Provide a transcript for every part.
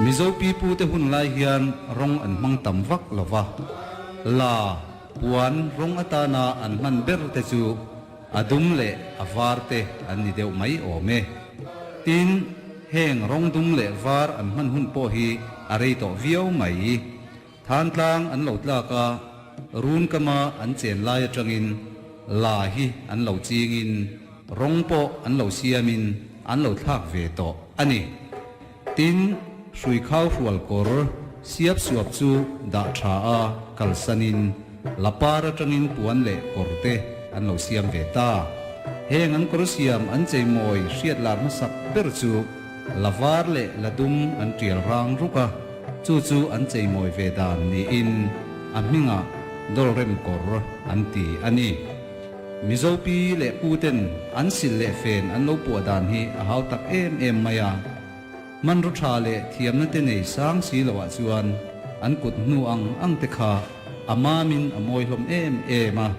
Mizo pipute hun lai hian rawng an hmang tam vak lo va, la, puan, rawng atana an hman ber te chu a dum leh a var te an ni deuh mai awm e. Tin, heng rawng dum leh var an hman hun pawh hi a rei tawh viau mai. Thantlang an lo tlak a, run kama an chen lai atangin la hi an lo chingin rawng pawh an lo siamin an lo thlak ve tawh a ni. Tin, hrui khau hrual kawr siap suap chu dah tha a kalsanin la par atangin puan leh kawr te an lo siam ve ta. Heng an kawr siam an cheimawi hriat lar hmasak ber chu la var leh la dum an tial rang ruk a, chu chu an cheimawi ve dan niin a hmingah Dawlrem kawr an ti a ni. Mizo pi leh pu ten an sil leh fen an lo puah dan hi a hau tak em em mai a. Hmanraw tha leh thiamna te nei sang si lo ah chuan an kut hnu ang ang te kha a mamin a mawi hlawm em em a.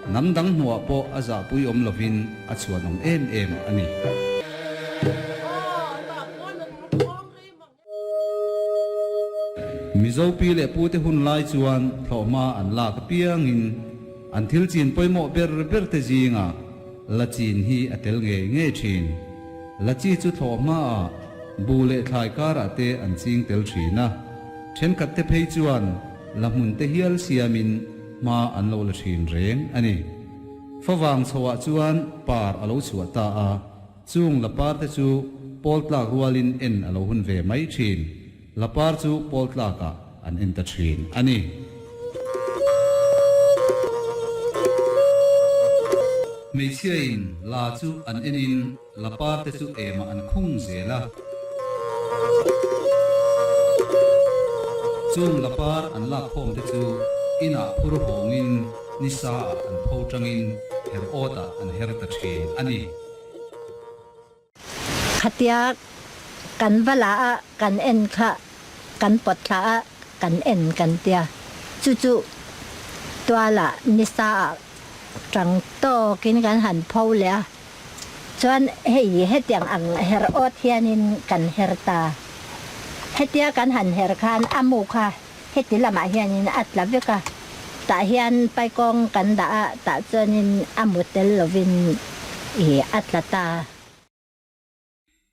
Hnam dang hmuah pawh a zahpui awm lovin a chhuanawm em em a ni. Mizo pi leh pute hun lai chuan thlawhhma an lak apiangin an thil chin pawimawh ber ber te zingah la chin hi a tel ngei ngei thin. La chi chu thlawhhmaah bu leh thlai karah te an ching tel thin a, thenkhat te phei chuan la hmun te hial siamin hma an lo la thin reng a ni. Favang chhoah chuan par a lo chhuah ta a. Chung lapar te chu pawl tlak rualin en a lo hun ve mai thin. Lapar chu pawl tlakah an en ta thin a ni. Hmeichhiain la chu an enin lapar te chu emah an khung zel a. Chung lapar an lakkhawm te chu inah phur hawngin nisa ah an pho tangin her awtah an her ta thin a ni. Khatia kan va la a kan en kha kan pawt thla a kan en kan tia chu chu tualah nisa ah tang tawkin kan han pho leh a chuan hei hetiang ang her awt hianin kan her ta hetia kan han her khan a mu kha Heti lamah hianin a tla vek a, tah hian paikawng kan dah a, tah chuanin a mu tel lovin i a tla ta.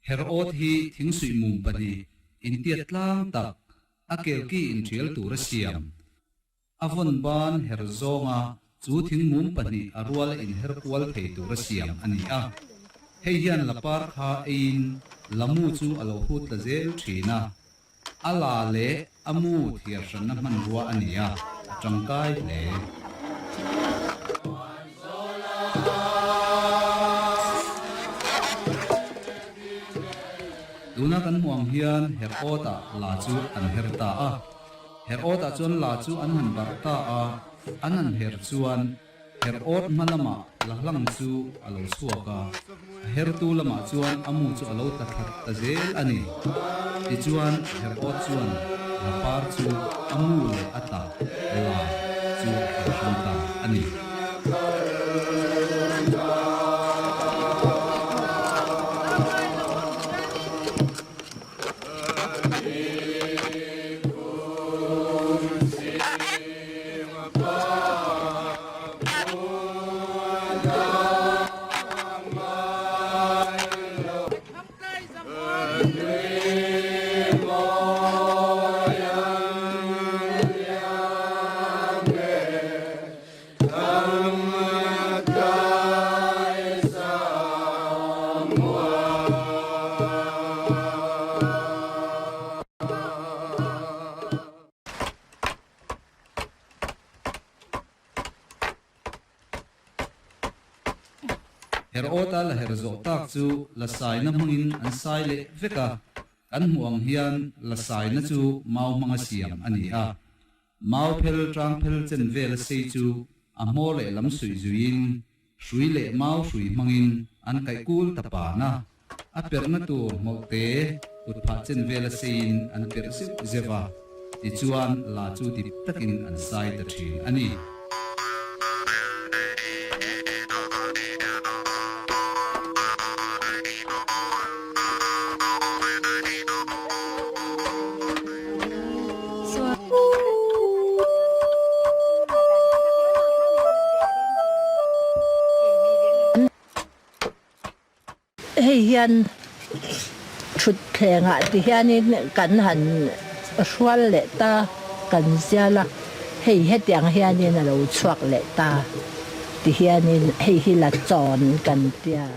Herod hi thingsuih mum pahnih intiat tlang tak a kelki intial tur a siam. A vawn ban her zawnga chu thing mum pahnih a ruala inher kual thei tur a siam a ni a. Hei hian lapar kha eiin lamu chu a lo hrut tla zel thin a. A la leh a mu thiar hranna hmanrua a ni a, a tangkai hle. Tuna kan hmuh ang hian Herod-ah la chu an her ta a. Herod-ah chuan la chu an han barh ta a, an han her chuan Herod hma lamah la hlang chu a lo chhuak a, a hertu lamah chuan a mu chu a lo tla thlat ta zel a ni. Tichuan, Herod chuan la par chu a mu leh a tla la chu a her hrang ta a ni. Her awta la her zawh tak chu la saina hmangin an sai leh vek a, kan hmuh ang hian la saina chu mau hmanga siam a ni a. Mau phel tang phel chen vela sei chu a hmawr leh lam suih zuiin hrui leh mau hrui hmangin an kaih kul ta pan a, a perhna tur hmawlhte kut phah chen vela seiin an perh zeuh zeuh a, tichuan la chu dip takin an sai ta thin a ni. Hei hian thutthlengah ti hianin kan han hrual leh ta, kan zial a, hei hetiang hianin a lo chhuak leh ta ti hianin hei hi la chawn kan tia.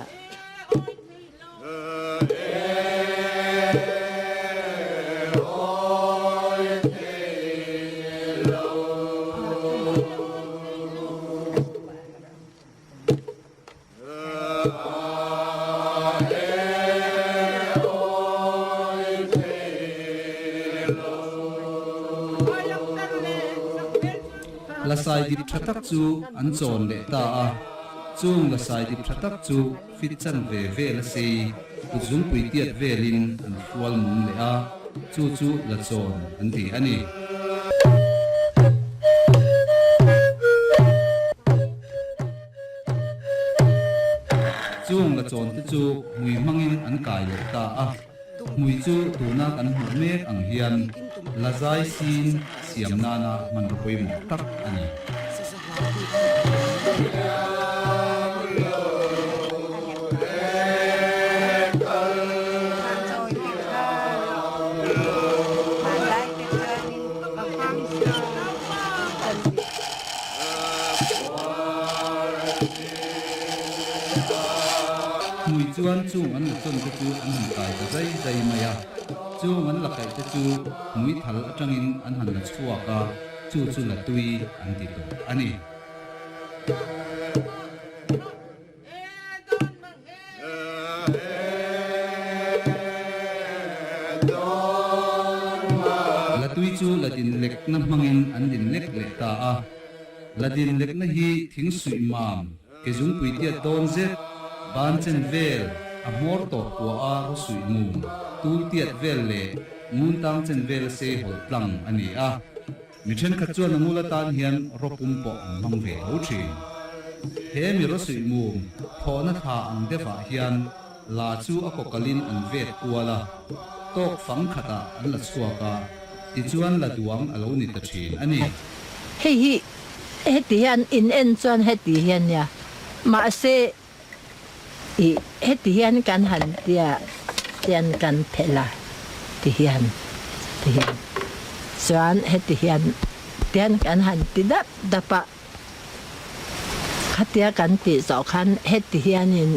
Lasai dip tha tak chu an chawn leh ta a, chung lasai dip tha tak chu fit chanve vel a sei, kutzungpui tiat velin an hrual mum leh a, chu chu la chawn an ti a ni. Chung la chawn te chu hmui hmangin an kai leh ta a, hmui chu tuna kan hmuh mek ang hian la zai sin siam nana hmanraw pawimawh tak a ni. Hmui chuan chung an la chawn te chu an han kai ta zai zai mai a, chung an la kaih te chu hmui thal atangin an han la chhuak a, chu chu la tui an ti tawh a ni. La tui chu la din lekna hmangin an din lek leh ta a. La din lekna hi thing suih mam, ke zungpui tiat dawn zet, ban chen vel, a hmawr tawp kua a raw suih mum, tul tiat vel leh ngun tang chen vel a sei hawlh tlang a ni a. Mi thenkhat chuan a ngul atan hian rawpum pawh an hmang ve tho thin. He mi rawsuih mum thlawhna thla ang deuhah hian la chu a kawkalin an vet kual a, tawk fang khatah an la chhuak a, tichuan la duang a lo ni ta thin a ni. Hei hi heti hian in en chuan heti hian nia, mahse Ih, heti hian kan han tia tian kan phelh a, ti hian, ti hian. Chuan heti hian tian kan han ti dap dap a, khatia kan tih zawh khan heti hianin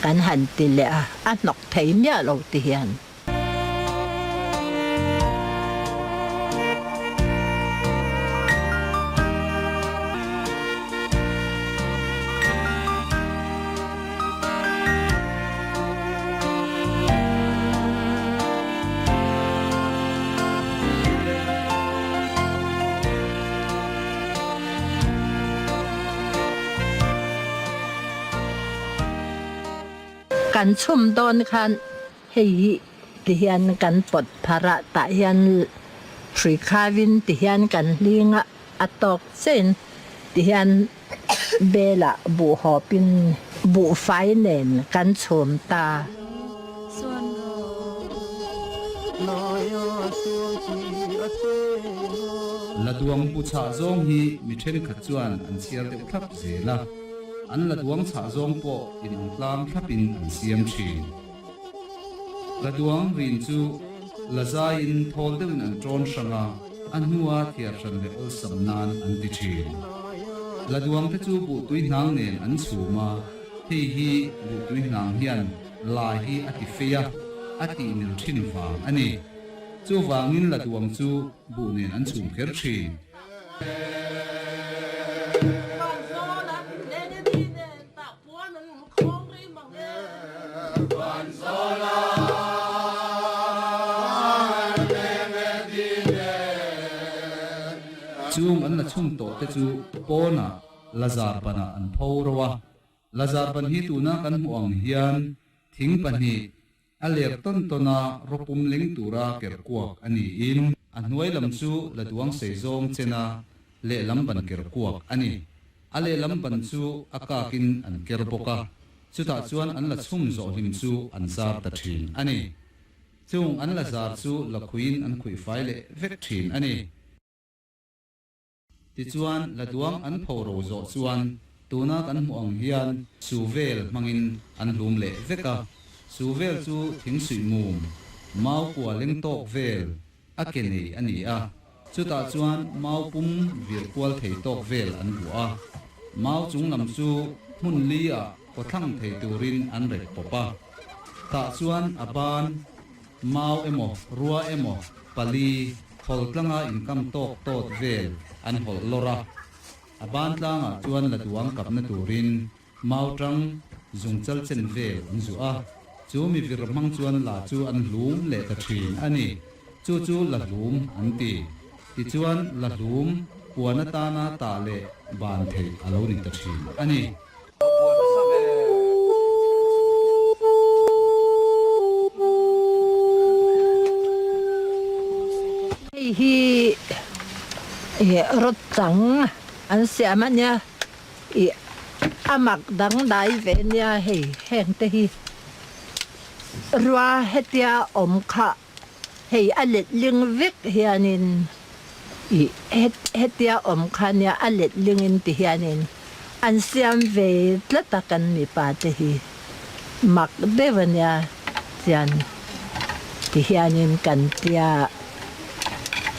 kan han ti leh a, a hnawk thei miah lo ti hian. Kan chhum dawn khan Hei hi ti hian kan pawt phar a, tah hian hrui khavin ti hian kan hling a, a tawk chiahin ti hian belah buh hawpin buhfai nen kan chhum ta. La duang bu chhah zawng hi mi thenkhat chuan an chhiar deuh thlap zel a, an la duang chhah zawng pawh inang tlang thlapin an siam thin. La duang rin chu la zaiin thawl deuhin an ṭawn hrang a, a hnua thiar hran leh awlsam nan an ti ṭhin. La duang te chu buhtui hnang nen an chhum a, hei hi buhtui hnang hian la hi a ti fei a, a tih mil ṭhin vang a ni. Chuvangin la duang chu buh nen an chhum kher ṭhin. Chung an la chhung tawh te chu pawnah Lazar banah an pho ro a. Lazar ban hi tuna kan hmuh ang hian thing pahnih a ler tawn tawn a rawpum leng tura ker kuak a niin a hnuai lam chu la duang sei zawng chena lehlam ban ker kuak a ni. A lehlam ban chu a kakin an ker bawk a, chutah chuan an la chhum zawh hlim chu an zar ta thin a ni. Chung an la zar chu la khuiin an khuih fai leh vek thin a ni. Tichuan, la duang an pho ro zawh chuan Tuna kan hmuh ang hian su vel hmangin an hlum leh vek a. Su vel chu thing suih mum, mau kua leng tawk vel a ke nei a ni a. Chutah chuan mau pum vir kual thei tawk vel an vuah a. Mau chung lam chu hmun li ah kawthlang thei turin an rek pawp a. Tah chuan a ban mau emaw rua emaw pali khawl tlanga inkam tawk tawt vel an hawlh lawr a. A ban tlangah chuan la duang kapna turin mau tang zungchal chen vel an zuah a. Chu mi vir hmang chuan la chu an hlum leh ta thin a ni. Chu chu la hlum an ti. Tichuan la hlum puan atana tah leh ban theih a lo ni ta thin a ni. Hei hi rawt chang an siam a nia ih a mak dangdai ve nia hei heng te hi rua hetia awm kha Hei a letling vek hianin ih hetia awm kha nia a letlingin ti hianin an siam ve tlat a kan mipa te hi mak deuh a nia chian ti hianin kan tia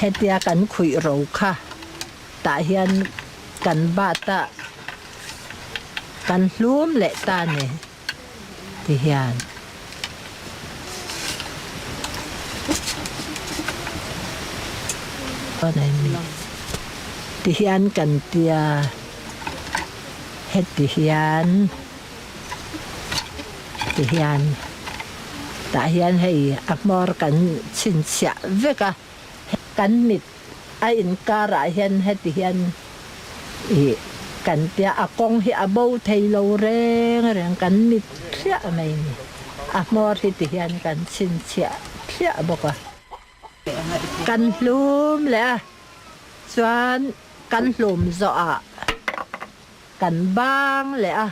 hetia kan khuih ro kha tah hian kan bat a kan hlum leh ta ni. Ti hian ti hian kan tia heti hian ti hian tah hian hei a hmawr kan chhinchhiah vek a kan mit A inkarah hian heti hian ih kan tia a kawng hi a bo thei lo reng reng kan mit thliah mai ni. A hmawr hi ti hian kan chhinchhiah thliah bawk a. Kan hlum leh a chuan kan hlum zawhah kan bang leh a.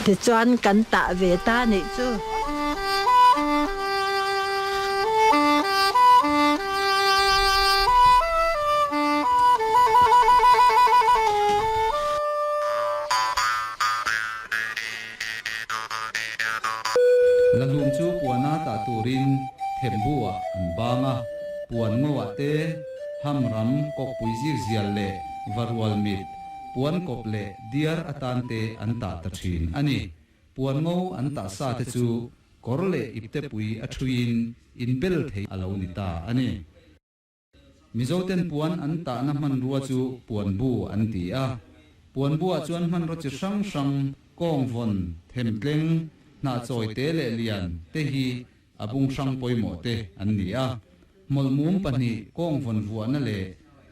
Tichuan kan tah ve ta nih chu. Lahlum chu puana tah turin thembu ah an bang a, puan ngo ah te hamram kawkpui zirzial leh varual mit Puan kawp leh diar atan te an tah ta thin a ni. Puan ngo an tah sa te chu kawr leh ipte pui a thuiin inbel thei a lo ni ta a ni. Mizoten puan an tahna hmanrua chu puanbu an ti a. Puanbuah chuan hmanraw chi hrang hrang, kawngvawn, themtleng, hnahchawi te leh lian te hi A bung hrang pawimawh te an ni a, hmawlhmum pahnih kawngvawn vuahna leh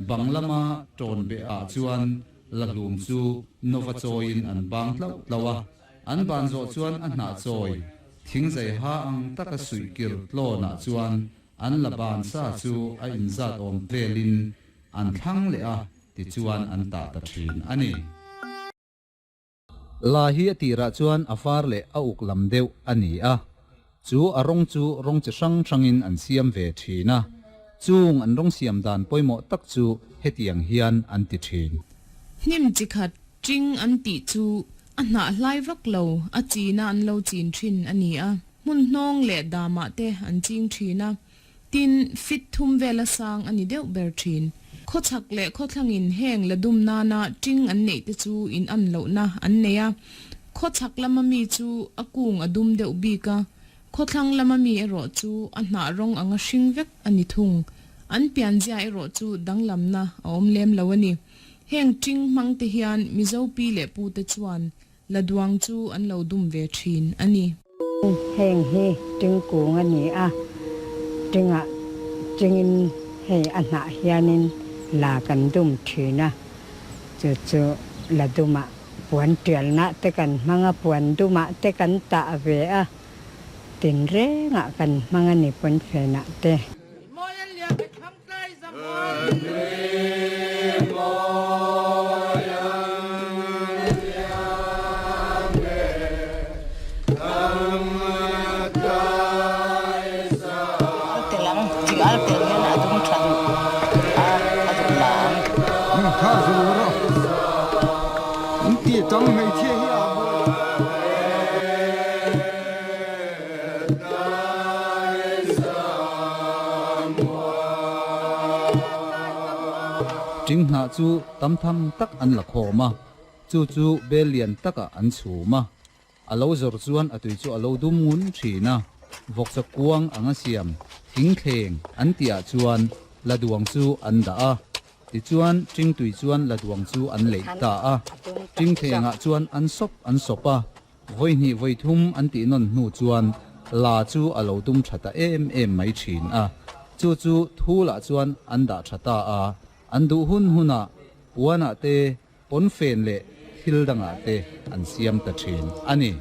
bang lama tawn beh ah chuan la hlum chu nova chawiin an bang tlauh tlauh a, an ban zawh chuan a hnah chawi thingzai ha ang taka suih kir tlawn ah chuan an la ban sa chu a inzat awm velin an thlang leh a, tichuan an tah ta thin a ni. La hi a tirah chuan a var leh a uk lam deuh a ni a, chu a rawng chu rawng chi hrang hrangin an siam ve thin a, chung an rawng siam dan pawimawh tak chu hetiang hian an ti thin. Hnim chi khat ṭing an tih chu a hnah hlai vak lo, a china an lo chin thin a ni a, hmun hnawng leh damah te an ching thin a, Tin, fit thum vela sang a ni deuh ber thin. Khawchhak leh khawthlangin heng la dum nana ṭing an neih te chu in an lohna an nei a. Khawchhak lama mi chu a kung a dum deuh bik a, khawthlang lama mi erawh chu a hnah rawng anga hring vek a ni thung. An pianzia erawh chu danglamna a awm lem lo a ni. Heng ṭing hmang te hian Mizo pi leh pu te chuan La duang chu an lo dum ve thin a ni. Heng hi tingkung a ni a, tingah tingin hei a hnah hianin la kan dum thin a, chu chu la dumah puan tialnah te kan hmang a, puan dumah te kan tah ve a, tinrengah kan hmang a ni pawnfenah te. ti chang hmeichhia hi a buai. Ṭinghnah chu tam tham tak an la khawm a, chu chu bel lian takah an chhum a. A lo zawr chuan a tui chu a lo dum ngun thin a, vawkchaw kuang anga siam thingthleng an tihah chuan la duang chu an dah a. Tichuan ṭingtui chuan la duang chu an leih ta a, ṭingthlengah chuan an sawp an sawp a, vawi hnih vawi thum an tih nawn hnu chuan la chu a lo dum tha ta em em mai thin a. Chu chu thulah chuan an dah tha ta a, an duh hun hunah puanah te Pawnfen leh thil dangah te an siam ta thin a ni.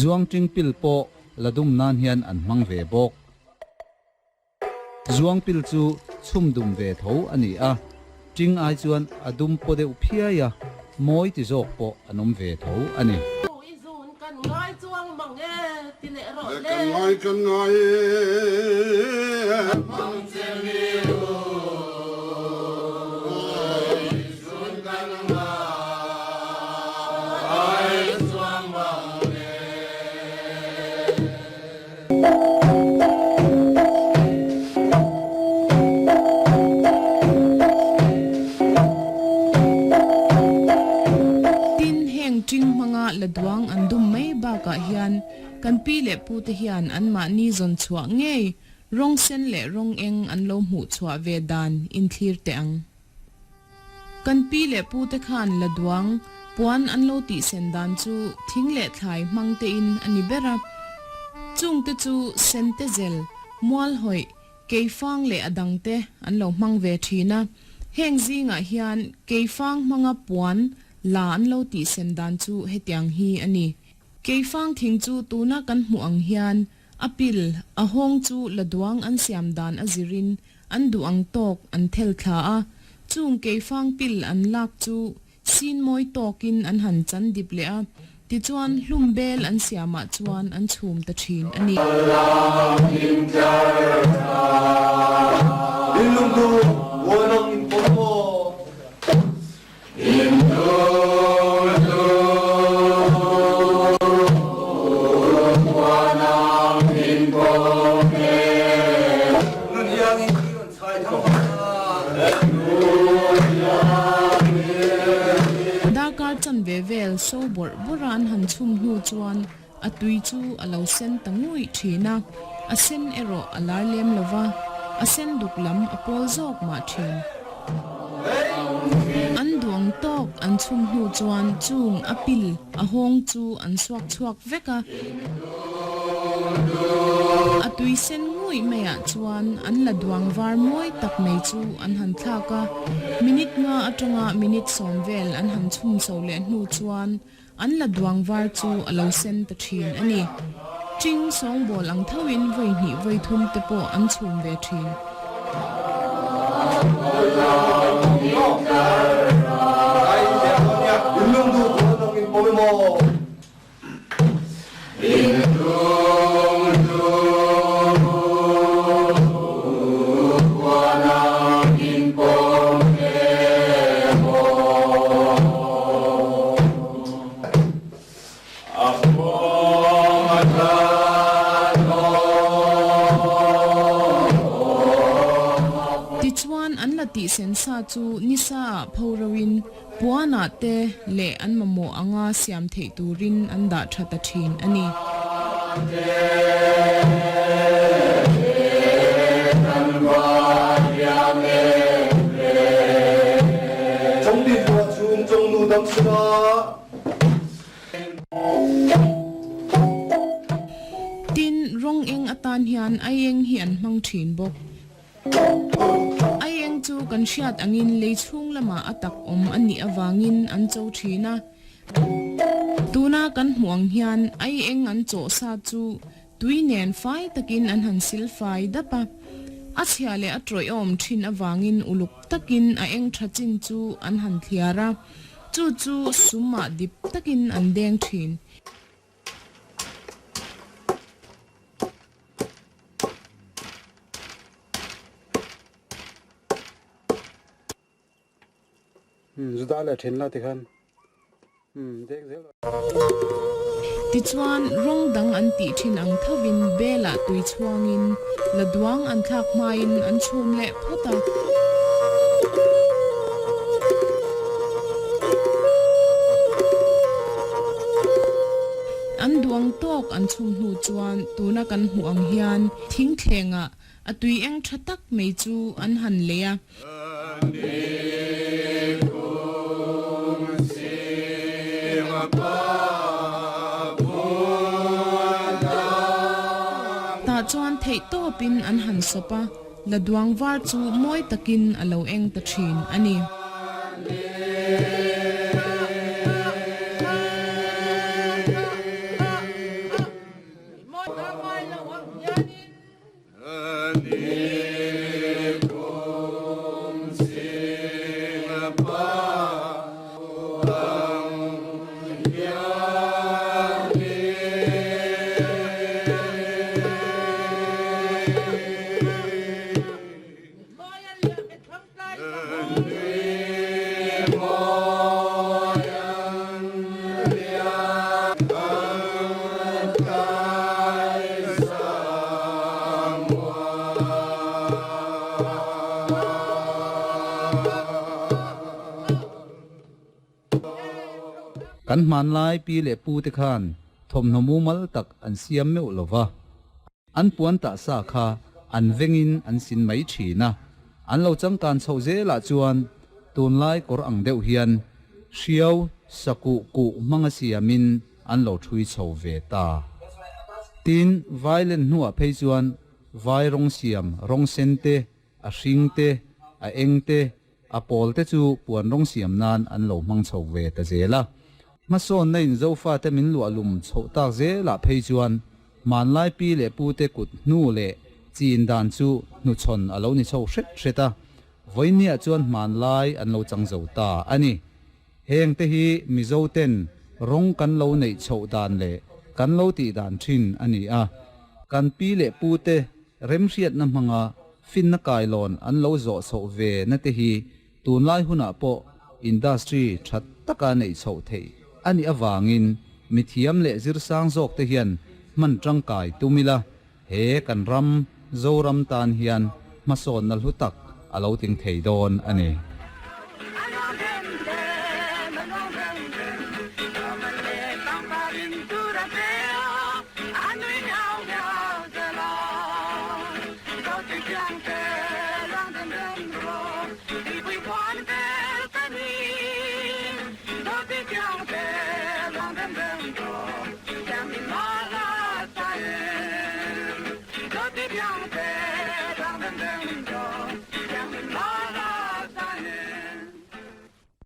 Zuang ṭingpil pawh la dum nan hian an hmang ve bawk. Zuangpil chu chhum dum ve tho a ni a, ṭing ai chuan a dum paw deuh phiai a, mawi ti zawk pawh an awm ve tho a ni. Kan ngai chuang mang e ti leh rawh le. Kan ngai kan ngai e. Mang che mi u i zun kan ngai chuang mang e. Tin, heng ṭing hmanga la duang an dum mai bakah hian kan pi leh pute hian anmahni zawn chhuah ngei rawng sen leh rawng eng an lo hmuh chhuah ve dan inthlir teh ang. Kan pi leh pute khan la duang puan an lo tihsen dan chu thing leh thlai hmang tein a ni ber a. Chungte chu sente zel, mual hawih, keifang leh a dangte an lo hmang ve thin a. Heng zingah hian keifang hmanga puan la an lo tihsen dan chu hetiang hi a ni. Keifang thing chu tuna kan hmuh ang hian a pil, a hawng chu la duang an siam dan a zirin An duh ang tawk an thel thla a, chung keifang pil an lak chu sin mawi tawkin an han chan dip leh a, tichuan hlum bel an siamah chuan an chhum ta thin a ni. Darkar chanve vel so bawrh bawrh a an han chhum hnu chuan a tui chu a lo sen ta nguih thin a, a sen erawh a lar lem lo va, a sen duk lam a pawl zawk mah thin. An duang tawk an chhum hnu chuan chung a pil a hawng chu an suak chhuak vek a. A tui sen nguih maiah chuan an la duang var mawi tak mai chu an han thlak a, minute nga atanga minute sawm vel an han chhum chho leh hnu chuan An la duang var chu a lo sen ta thin a ni. Ching sawngbawl ang thoin vawi hnih vawi thum te pawh an chhum ve thin. Tichuan an la tih sen sa chu nisa ah pho ro in puan ah te leh an mamawh anga siam theih turin an dah tha ta thin a ni. Tin, rawng eng atan hian aieng hi an hmang thin bawk. Aieng Aieng chu kan hriat angin lei chhung lamah a tak awm a nih avangin an cho thin a. Tuna kan hmuh ang hian aieng an chawh sa chu tui nen fai takin an han sil fai dap a. A chhia leh a tawih a awm thin avangin uluk takin a eng tha chin chu an han thliar a, chu chu sumah dip takin an deng thin. Zu dah leh then la tikhan dek zel. Tichuan, rawng dang an tih thin ang thovin belah tui chhuangin la duang an thlak hmain an chhum leh phawt a. An duang tawk an chhum hnu chuan tuna kan hmuh ang hian thingthlengah a tui eng tha tak mai chu an han lei a. Tah chuan theih tawpin an han sawp a, la duang var chu mawi takin a lo eng ta thin a ni. Kan hmanlai pi leh pu te khan thawmhnaw mumal tak an siam meuh lo va. An puan tah sa kha an vengin an sin mai thin a, an lo changkan chhoh zelah chuan tunlai kawr ang deuh hian hriau sakuh kuh hmanga siamin an lo thui chho ve ta. Tin, vailen hnuah phei chuan vai rawng siam rawng sen te, a hring te, a eng te, A pawl te chu puan rawng siam nan an lo hmang chho ve ta zel a. Hmasawnna in Zofate min luahlum chhoh tak zelah phei chuan hmanlai pi leh pu te kut hnu leh chin dan chu hnuchhawn a lo ni chho hret hret a, vawinia chuan hmanlai an lo chang zo ta a ni. Heng te hi Mizo ten rawng kan lo neih chhoh dan leh kan lo tih dan thin a ni a. Kan pi leh pu te remhriatna hmanga finna kailawn an lo zawh chhoh ve na te hi tunlai hunah pawh industry tha taka neih chhoh theih a nih avangin mithiam leh zirsang zawk te hian hman tangkai tum ila he kan ram Zoram tan hian hmasawnna hlu tak a lo tling thei dawn a ni.